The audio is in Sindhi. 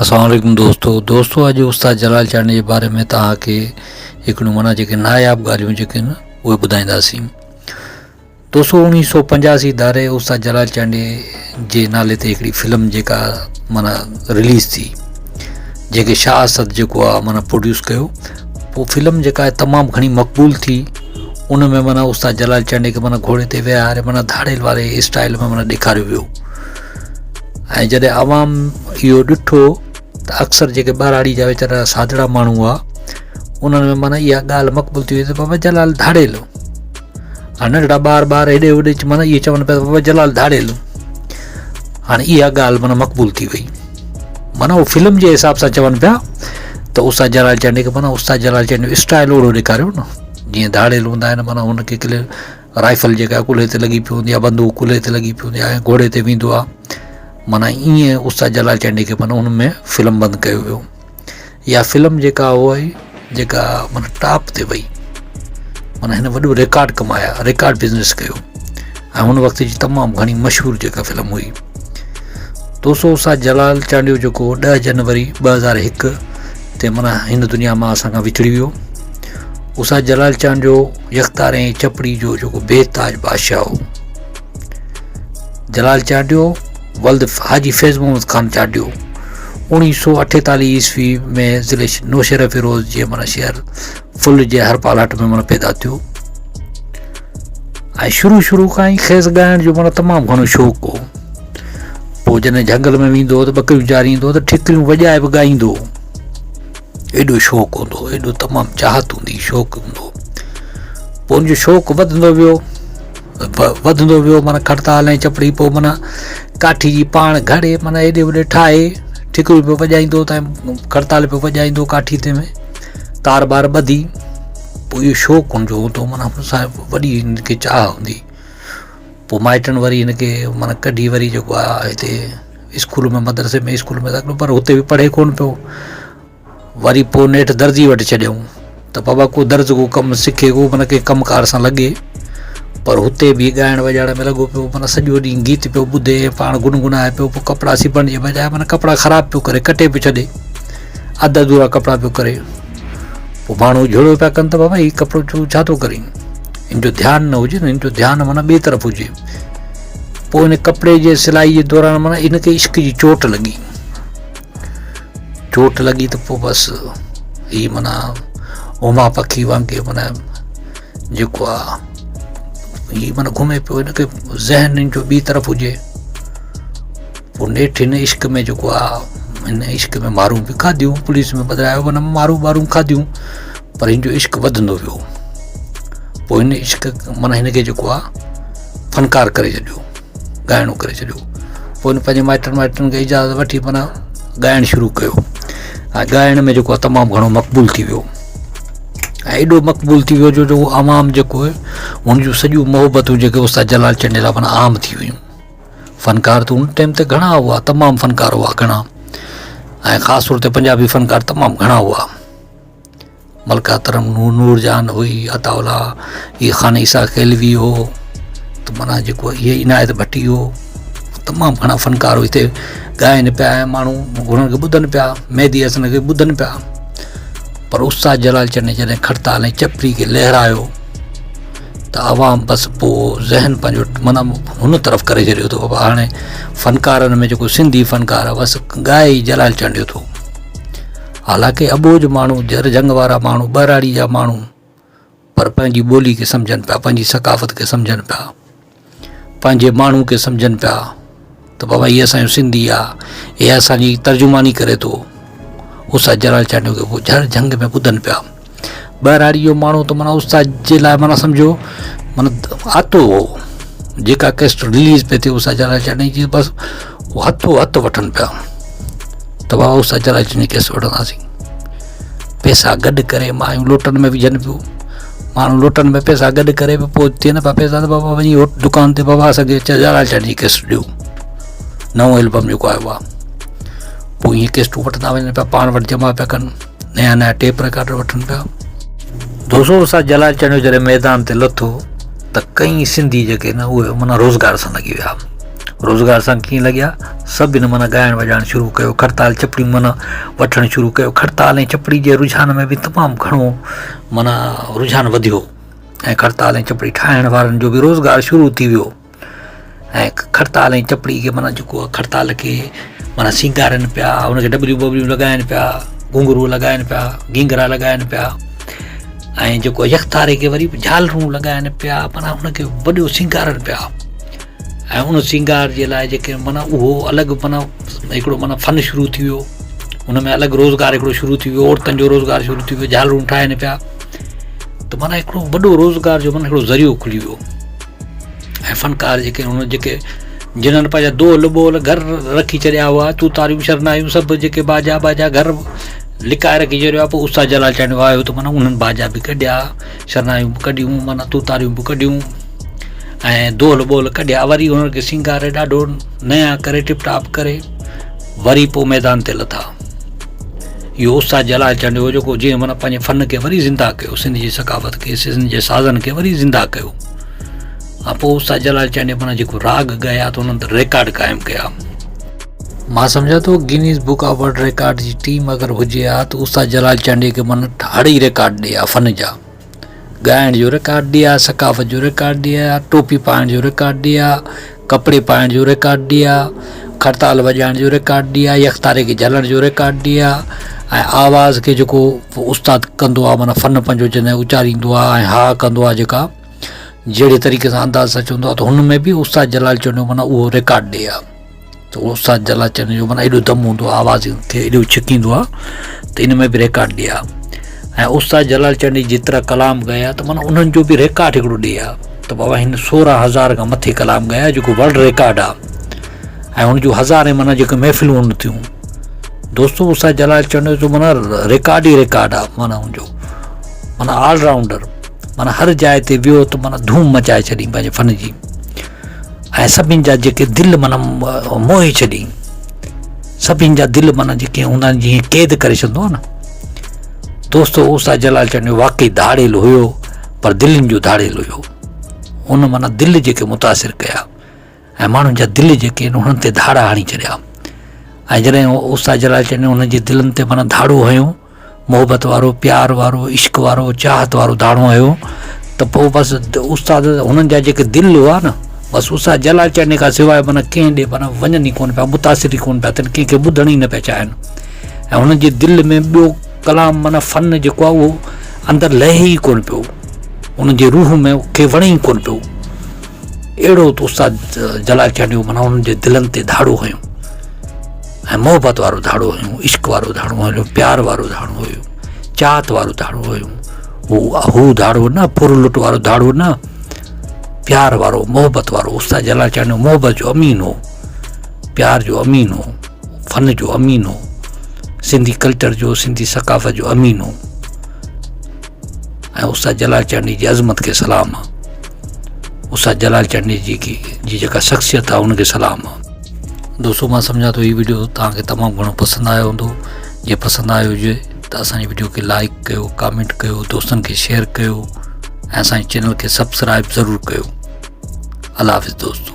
اسلام عليڪم دوستو دوستو اڄ استاد جلال چانڊيي جي باري ۾ توهان کي هڪڙيون معنيٰ جيڪي ناياب ڳالهيون جيڪي آهن اهي ٻڌائينداسين دوستو 1985 ڌاري استاد جلال چانڊيي جي نالي تي هڪڙي فلم جيڪا معنيٰ رليز ٿي جنهن کي شاهه اسد جيڪو آهي معنيٰ پروڊيوس ڪيو پوء فلم جيڪا آهي تمام گهڻي مقبول ٿي ان ۾ معنيٰ استاد جلال چانڊيي کي معنيٰ گهوڙي تي ويهاري معنيٰ ڌاڙيل واري اسٽائل ۾ معنيٰ ڏيکاريو ويو ۽ جڏهن عوام اهو ڏٺو ته اڪثر جيڪي ٻهراڙي جا ويچارا سادڙا ماڻهو هئا انهن ۾ معنيٰ اها ڳالهه مقبول ٿي وئي ته بابا جلال ڌاڙيل هو. هاڻي ننڍڙا ٻار ٻار هيڏي هوڏي معنيٰ اهي چون پيا ته بابا جلال ڌاڙيل هو. هاڻي اها ڳالهه معنيٰ مقبول ٿي وئي معنيٰ هو فلم جي حساب سان چون پيا ته استاد جلال چانڊيي کي معنيٰ استاد جلال چانڊيو اسٽائل اهڙو ڏيکاريو نه جيئن ڌاڙيل هوندا آهن معنيٰ هن کي ڪلي رائفل جيڪا ڪلهي تي لڳي پيو هوندي آهي بندوق ڪلهي تي لڳي پيو هوندي آهي گهوڙي تي ويندو آهي معنيٰ ائين استاد جلال چانڊيي کي معنيٰ ان ۾ فلم بند ڪيو ويو اها فلم جيڪا هئي جيڪا معنيٰ ٽاپ تي وئي معنيٰ هن وڏو رڪارڊ ڪمايا رڪارڊ بزنس ڪيو ۽ هن وقت جي تمام گهڻي مشهور جيڪا فلم هئي دوستو استاد جلال چانڊيو جيڪو 10 جنوري 2001 تي معنيٰ هن دنيا مان اسان کان وڇڙي ويو استاد جلال چانڊيو يڪتار ۽ چپڙي جو جيڪو بي تاج بادشاهه هو. جلال چانڊيو ولد حاجي فيض محمد خان چانڊيو 1948 عيسوي ۾ ضلعي نوشهره فيروز جي معنيٰ شهر ڦل جي هرپال هٽ ۾ معنيٰ پيدا ٿيو ۽ شروع شروع کان ئي کيس ڳائڻ جو معنيٰ تمام گهڻو شوق هو. پوء جڏهن جهنگل ۾ ويندو هو ته ٻڪريون چاريندو هو ته ٺڪريون وڄائي به ڳائيندو هو. ايڏو شوق هوندو هو، ايڏو تمام چاهت هوندي هئي، شوق هوندو هو. پوء ان جو شوق وڌندو ويو، وڌندو ويو معنيٰ کڙتال ۽ چپڙي پوء معنيٰ ڪاٺي جي پاڻ گهڙي معنيٰ ايڏي وڏي ٺاهي ٺڪريون پيو وڄائيندو ته کڙتال پيو وڄائيندو ڪاٺي تي ۾ تار بار ٻڌي پوء اهو شوق هن جو هوندو معنيٰ هن سان وڏي هن کي چاهه هوندي. پوء مائٽن وري هن کي معنيٰ ڪڍي وري جيڪو آهي هتي اسڪول ۾ مدرسي ۾ اسڪول ۾ داخلو پر هتي به پڙهي ڪونه پيو وري پوء نيٺ درزي وٽ ڇڏيائون ته بابا ڪو درز ڪو ڪم سکي ڪو معنيٰ ڪنهن ڪم ڪار سان لڳي پر هتي به ڳائڻ وڄائڻ ۾ لڳو پيو معنيٰ سڄو ڏينهن گيت پيو ٻڌي پاڻ گنگنائي پيو پوء ڪپڙا سبڻ جي بجاء معنيٰ ڪپڙا خراب پيو ڪري ڪٽي پيو ڇڏي اڌ اڌورا ڪپڙا پيو ڪري پوء ماڻهو جهيڙو پيا ڪن ته بابا هي ڪپڙو تون ڇا ٿو ڪرين هن جو ڌيان نه هجي نه هن جو ڌيان معنيٰ ٻئي طرف هجي پوء هن ڪپڙي جي سلائي جي دوران معنيٰ هن کي عشق جي چوٽ لڳي چوٽ لڳي ته پوء بس هي معنيٰ هما پکي وانگي معنيٰ جيڪو آ هي معنيٰ گهمي پيو هن کي ذهن هن جو ٻي طرف هجي پوء نيٺ هن عشق ۾ جيڪو آ هن عشق ۾ مارون به کاڌيون پوليس ۾ ٻڌرايو معنيٰ مارون وارون کاڌيون پر هن جو عشق وڌندو ويو پوء هن عشق معنيٰ هن کي جيڪو آ فنڪار ڪري ڇڏيو ڳائڻو ڪري ڇڏيو پوء هن پنهنجي مائٽن وائٽن کي اجازت وٺي معنيٰ ڳائڻ شروع ڪيو ۽ ڳائڻ ۾ جيڪو آ تمام گهڻو مقبول ٿي ويو ۽ ايڏو مقبول ٿي ويو جو عوام جيڪو هن جون سڄيون محبتون جيڪي استاد جلال چنڊي لاء معنيٰ عام ٿي ويون فنڪار ته ان ٽائيم تي گهڻا هئا تمام فنڪار هئا گهڻا ۽ خاص طور تي پنجابي فنڪار تمام گهڻا هئا ملڪه ترم نور نور جهان هئي عطا الله هي خان عيسيٰ خيلوي هو ته معنيٰ جيڪو هي عنايت ڀٽي هو تمام گهڻا فنڪار هتي ڳائن پيا ۽ ماڻهو هنن کي ٻڌن پيا مهدي حسن کي ٻڌن پيا پر استاد جلال چني جڏهن کڙتال ۽ چپري کي لهرايو ته عوام بس پوء ذهن پنهنجو معنيٰ هن طرف ڪري ڇڏيو ته بابا هاڻي فنڪارن ۾ جيڪو سنڌي فنڪار آهي بس ڳائي ئي جلال چانڊيو ٿو حالانڪه اٻوجهه ماڻهو جر جهنگ وارا ماڻهو ٻهراڙي جا ماڻهو پر پنهنجي ٻولي کي سمجهن پيا پنهنجي ثقافت کي سمجهن پيا پنهنجي ماڻهو کي سمجهن پيا ته بابا هي اسانجو سنڌي آ هي اسانجي ترجماني ڪري ٿو استاد جلال چانڊيو کي پوء جھر جھنگ ۾ ٻڌن پيا ٻهراڙي جو ماڻهو ته معنيٰ استاد جي لاء معنيٰ سمجھو معنيٰ آتو هو جيڪا ڪيسٽ رليز پئي ٿئي استاد جلال چانڊيو جي بس هٿو هٿ وٺن پيا ته بابا استاد جلال چانڊيو جي ڪيسٽ وٺنداسين پئسا گڏ ڪري مايون لوٽن ۾ وجهن پيو ماڻهو لوٽن ۾ پئسا گڏ ڪري به پوء ٿين پيا پئسا ته بابا وڃي دڪان تي بابا اسانکي جلال چانڊيي جي ڪيسٽ ڏيو نئون البم جيڪو آيو آهي پوء ائين ڪيسٽون وٺندا وڃن پيا پاڻ وٽ جمع پيا ڪن نيا نيا ٽيپ رڪارڊر وٺن پيا دوستو استاد جلال چانڊيو جڏهن ميدان تي لٿو ته ڪئين سنڌي جيڪي نه اهي معنيٰ روزگار سان لڳي ويا روزگار سان ڪيئن لڳيا سڀ ان معنيٰ ڳائڻ وڄائڻ شروع ڪيو کڙتال چپڙيون معنيٰ وٺڻ شروع ڪيو کڙتال ۽ چپڙي جي رجحان ۾ به تمام گهڻو معنيٰ رجحان وڌيو ۽ کڙتال ۽ چپڙي ٺاهڻ وارن جو به روزگار شروع ٿي ويو ۽ کڙتال ۽ چپڙي کي معنيٰ جيڪو آهي کڙتال کي معنيٰ سينگارن پيا ان کي ڊٻريون ٻبريون لڳائن پيا گهنگهرو لڳائن پيا گهنگهرا لڳائن پيا ۽ جيڪو يڪتاري کي وري جهالرون لڳائن پيا معنيٰ ان کي وڏو سينگارن پيا ۽ ان سينگار جي لاء جيڪي معنيٰ اهو الڳ معنيٰ هڪڙو معنيٰ فن شروع ٿي ويو ان ۾ الڳ روزگار هڪڙو شروع ٿي ويو عورتن جو روزگار شروع ٿي ويو جهالرون ٺاهن پيا ته معنيٰ هڪڙو وڏو روزگار جو معنيٰ هڪڙو ذريعو کلي ويو ۽ فنڪار جيڪي هن جيڪي جنھن پنهنجا دول ٻول گهر رکي ڇڏيا هئا توتاريون شرنايون سڀ جيڪي باجا باجا گهر لڪائي رکي ڇڏيو آهي پوء استاد جلال چانڊيو آيو ته معنيٰ انهن باجا به ڪڍيا شرنايون به ڪڍيون معنيٰ توتاريون به ڪڍيون ۽ دول ٻول ڪڍيا وري انهن کي سينگاري ڏاڍو نيا ڪري ٽپ ٽاپ ڪري وري پوء ميدان تي لٿا اهو استاد جلال چانڊيو هو جيڪو جنهن معنيٰ پنهنجي فن کي وري زنده ڪيو سنڌ جي ثقافت کي سنڌ جي سازن کي وري زنده ڪيو ۽ پوء استاد جلال چانڊيو معنيٰ جيڪو راڳ ڳايا ته انهن ريڪارڊ قائم ڪيا. مان سمجهان ٿو Guinness book of world record جي ٽيم اگر هجي ها ته استاد جلال چانڊيي کي معنيٰ هڙئي ريڪارڊ ڏي ها فن جا ڳائڻ جو ريڪارڊ ڏي ها ثقافت جو ريڪارڊ ڏي ها ٽوپي پائڻ جو ريڪارڊ ڏي ها ڪپڙي پائڻ جو ريڪارڊ ڏي ها کڙتال وڄائڻ جو ريڪارڊ ڏي ها يڪتاري کي جهلڻ جو ريڪارڊ ڏي ها ۽ آواز کي جيڪو استاد ڪندو آهي معنيٰ فن پنهنجو جڏهن اچاريندو آهي ۽ ها ڪندو آهي جيڪا جهڙي طريقي سان انداز سان چوندو آهي ته هن ۾ به استاد جلال چانڊيو معنيٰ اهو ريڪارڊ ڏي ها ته استاد جلال چانڊيو جو معنيٰ ايڏو دم هوندو آهي آواز کي ايڏو ڇڪيندو آهي ته ان ۾ به ريڪارڊ ڏي ها ۽ استاد جلال چانڊيي جيترا ڪلام ڳايا ته معنيٰ انهن جو به ريڪارڊ هڪڙو ڏي ها ته بابا هن 16,000 کان مٿي ڪلام ڳايا جيڪو ورلڊ ريڪارڊ آهي ۽ هن جون هزارين معنيٰ جيڪي محفلون هن ٿيون دوستو استاد جلال چانڊيو جو معنيٰ ريڪارڊ ئي ريڪارڊ آهي معنيٰ هن جو معنيٰ آل رائونڊر معنيٰ هر جاء تي ويو ته معنيٰ ڌوم مچائي ڇڏي پنهنجي فن جي ۽ سڀني جا جيڪي دل معنيٰ موهي ڇڏي سڀني جا دل معنيٰ جيڪي هوندا آهن جيئن قيد ڪري ڇڏندو آهي نه دوستو استاد جلال چانڊيو واقعي ڌاڙيل هيو پر دلين جو ڌاڙيل هيو ان معنيٰ دل جيڪي متاثر ڪيا ۽ ماڻهن جا دل جيڪي آهن انهن تي ڌاڙا هڻي ڇڏيا ۽ جڏهن استاد جلال چانڊيو انهن جي دلن تي معنيٰ ڌاڙو هنيو محبت وارو پيار وارو عشق وارو چاهت وارو ڌاڙو هنيو ته پوء بس استاد هنن جا جيڪي دل هئا نه بس استاد جلال چانڊيي کان سواء معنيٰ ڪنهن ڏي معنيٰ وڃن ئي ڪونه پيا متاثر ئي ڪونه پيا ٿين ڪنهن کي ٻڌڻ ئي نه پيا چاهين ۽ هنن جي دل ۾ ٻيو ڪلام معنيٰ فن جيڪو آهي اهو اندر لهي ئي ڪونه پيو انهن جي روح ۾ کي وڻي ئي ڪونه پيو اهڙو ته استاد جلال چانڊيو معنيٰ انهن جي دلن تي ڌاڙو هنيو ۽ محبت وارو ڌاڙو هنيو عشق وارو ڌاڙو هنيو پيار وارو ڌاڙو هنيو چاهت وارو ڌاڙو هنيو هو هو ڌاڙو نه ڦر لٽ وارو ڌاڙو نه پيار وارو محبت وارو استاد جلال چانڊيو محبت جو امين هو پيار جو امين هو فن جو امين هو سنڌي ڪلچر جو سنڌي ثقافت جو امين هو ۽ استاد جلال چانڊيي جي عظمت کي سلام آ استاد جلال چانڊيي جي جي جيڪا شخصيت آ ان کي سلام آ دوستو مان سمجھان ٿو هي ويڊيو توهان کي تمام گھڻو پسند آيو هوندو جي پسند آيو هجي ته اسان جي ويڊيو کي لائڪ ڪيو ڪامينٽ ڪيو دوستن کي شيئر ڪيو ۽ اسان جي چينل کي سبسڪرائب ضرور ڪيو الله حافظ دوستو.